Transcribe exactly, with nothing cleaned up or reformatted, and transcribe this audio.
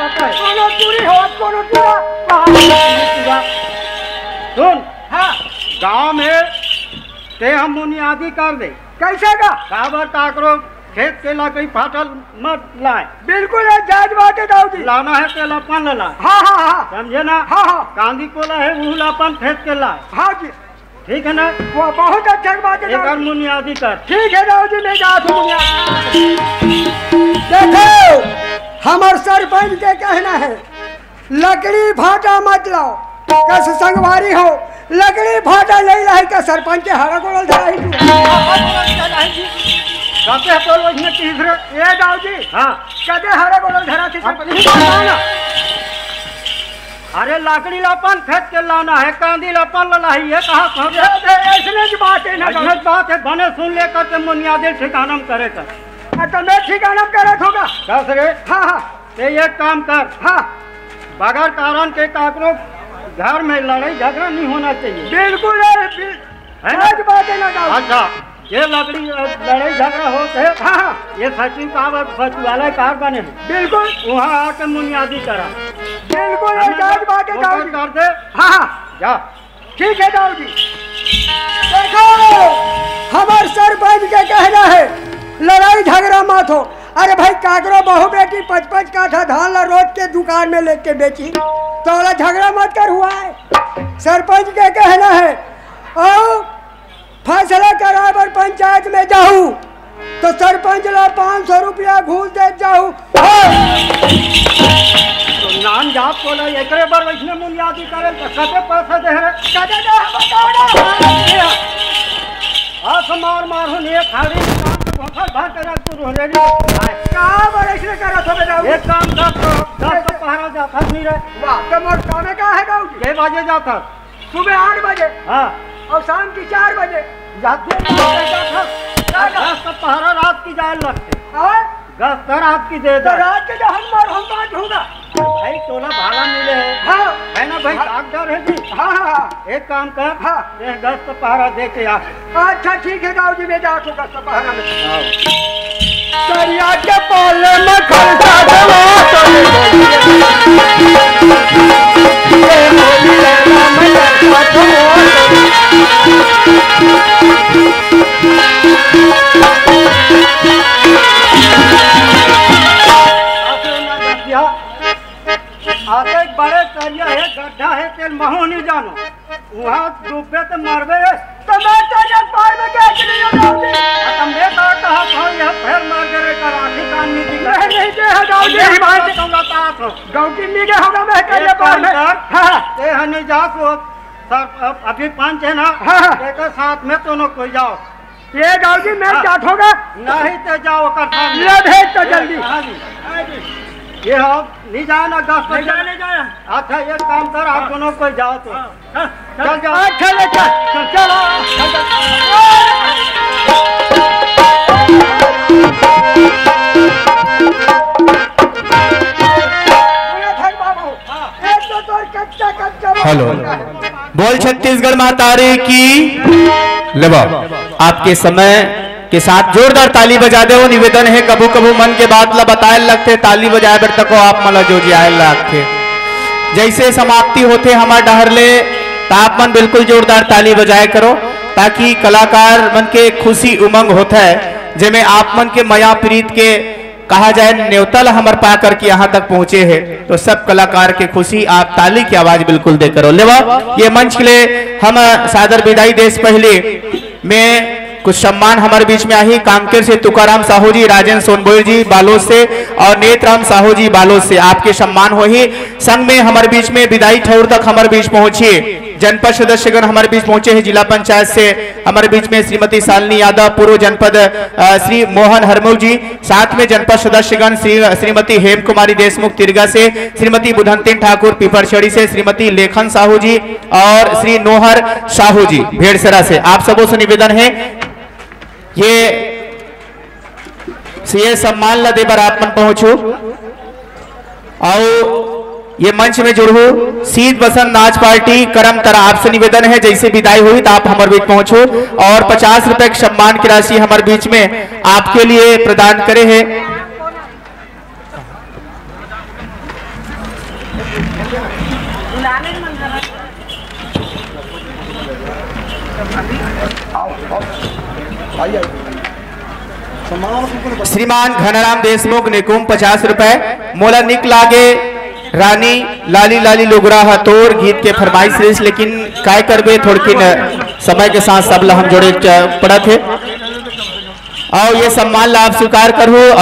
कोनो टूरी हो, कोनो टूरा। सुन, हाँ। गांव में ते हम मुनियादी कर दे। कैसे का? काबर काकरो खेत के लकड़ी फाटल मत लाए। बिल्कुल, ये जायज बात है दाऊ जी। लाना है तेला अपन ला लाए। हाँ, हाँ, हाँ। समझे ना? हाँ, हाँ। कांदी कोला है, उहू ला अपन खेत के लाए। हाँ जी। ठीक है ना? वो बहुत अच्छा बात है एक दाऊ बार जी। मुनियादी कर। ठीक है दाऊ जी, मैं जात हूँ मुनियादी। देखो, हमर सरपंच के कहना है, लकड़ी भाटा मत लाओ, कस संगवारी हो, लकड़ी भाटा नहीं लाई का सरपंच के हरा गोड़ल धराही तू। कते बोल वजने तीसरे। ए दाऊ जी, हाँ। कते हरा गोड़ल धरा थी हम सरपंच? नहीं बताओ ना। अरे लकड़ी ला अपन खेत के लाना है, कांदी ला अपन ला लाही, ये कहा कहा ये, ये ऐसने की बात है ना दाऊ। बात है, बने सुन लेकर के मुनियादी ठिकाना में करे कर। आ, तो मैं ठिकाना में करे होगा। कस रे? हाँ, हाँ। ते एक काम कर। हाँ। बगैर कारण के काकरो घर में लड़ाई झगड़ा नहीं होना चाहिए। बिल्कुल है, बिल-, है ना? सच बात है ना दाऊ। अच्छा, ये लकड़ी, अ, लड़ाई झगड़ा होत है। हाँ, हाँ। ये सचिव का अब सचिवालय कार बने हैं। बिल्कुल। वहाँ आके मुनियादी करा। बिल्कुल, है ये ना? सच बात है वो दाऊ जी। कर दे। हाँ, हाँ। जा। ठीक है दाऊ जी। देखो, हमार सरपंच के कहना है, लड़ाई झगड़ा मत हो। अरे भाई, काकरो बहू बेटी पच पच काठा धान ला रोज के दुकान में लेके बेची, तो ओला झगड़ा मत कर हुआ है। सरपंच के कहना है, आओ फैसला कराए बर पंचायत में जाहू, तो सरपंच ला पाँच सौ रुपया घूस दे जाहू। तो नान जात को ला एकरे बर वैसने मुनियादी करे, तो कते पैसा दे रे? कते दे, बताओ ना। हाथ मार मार हो, ने खाड़ी काम के भोखल भर के रख तू रोने रे। का बर ऐसने करत हो बेटा? एक काम कर, तो दस तो पहरा जाता नहीं रे। वाह, तो मोर कामे का है गाँव जी? के बजे जाता? सुबह आठ बजे। हाँ। और शाम की चार बजे। जाते जाते जाता। और दस तो पहरा रात की जाए लगते। और दस तो रात की दे तो दे। रात के जो हम मर हम बात होगा। भाई टोला भाला मिले है। हाँ। है ना भाई, हाँ। डॉक्टर है जी। हाँ, हाँ, हाँ। एक काम कर। हाँ। ये दस तो पहरा दे के आ। अच्छा, ठीक है, गाँव जी में जाके दस तो पहरा में। हाँ। करिया के पाले में खर्चा देवा, तोरे बोलिए। ए बोलिए, राम का साथ हो। आते एक बड़े करिया है, गड्ढा है, तेल महू नहीं जानो। वहाँ डूबे तो मरबे। तो मैं तेरे पैर में कैसे नहीं हटाऊंगी? तो मैं तो कहा था, यह फेर मार दे रे, कर आंधी कान नहीं दिखा। नहीं, नहीं, दे हटाओ, दे हमारे। गाँव की नहीं गया होगा, मैं तेरे एक पैर काम में। कर, हाँ। ते हनी जा सो, सर, अब-, अभी पंच है ना, हाँ, हाँ। तेरे साथ में दोनों कोई जाओ। ये गाँव की मैं हाँ। जात होगा। नहीं तो जाओ, कर साथ में। ले भेज तो जल्दी। हाँ जी। ये हम नहीं जाना, दस नहीं बजे। जाने जाए। अच्छा, एक काम कर, आप हाँ। दोनों कोई जाओ तो। हाँ। चल, चल। अच्छा, ले चल। चल, चल। हेलो, बोल छत्तीसगढ़ महतारी की। लेवा, आपके समय के साथ जोरदार ताली बजा देवो। निवेदन है, कभू कभू मन के बात ला बताए लगथे, ताली बजाए बर तको आप मन ला जोजियाए लगथे। जैसे समाप्ति होथे हमर डहर ले, त आप मन बिल्कुल जोरदार ताली बजाए करो, ताकि कलाकार मन के खुशी उमंग होथे, जेमे आप मन के मया प्रीत के कहा जाए नेवता ला हमर पा करके यहाँ तक पहुँचे है, तो सब कलाकार के खुशी आप ताली की आवाज बिल्कुल दे करो। लेवा, ये मंच के लिए हम सादर विदाई देश पहले में कुछ सम्मान हमारे बीच में आही। कांकेर से तुकाराम साहू जी, राजेंद्र सोनबोईर जी बालोद से और नेतराम साहू जी बालोद से आपके सम्मान होही। संग में हमारे बीच में विदाई ठौर तक हमारे बीच पहुंची जनपद सदस्यगण हमारे बीच पहुंचे हैं। जिला पंचायत से हमारे बीच में श्रीमती शालिनी यादव, पूर्व जनपद, अ, श्री मोहन हरमू जी, साथ में जनपद सदस्यगण श्री, श्रीमती हेम कुमारी देशमुख तिरगा से, श्रीमती बुधंतिन ठाकुर पीपरछड़ी से, श्रीमती लेखन साहू जी और श्री नोहर साहू जी भेड़सरा से। आप सबों से निवेदन है, ये से ये सम्मान ला दे बर आप मन पहुंचो। आओ, ये मंच में जुड़हू। शीत बसंत नाच पार्टी करम तरा, आपसे निवेदन है, जैसे विदाई हुई तो आप हमारे बीच पहुंचो और पचास रुपए की सम्मान की राशि हमारे बीच में आपके लिए प्रदान करे है। श्रीमान घनाराम देशमुख निकुम, पचास रुपए। मोला निक लागे रानी लाली लाली लुगरा ह तोर गीत के फरमाइश रहिस, लेकिन काय करबे, थोड़किन समय के साथ सब ला हम जोड़े च-, पड़त हे। अउ ये सम्मान ला आप स्वीकार करहू।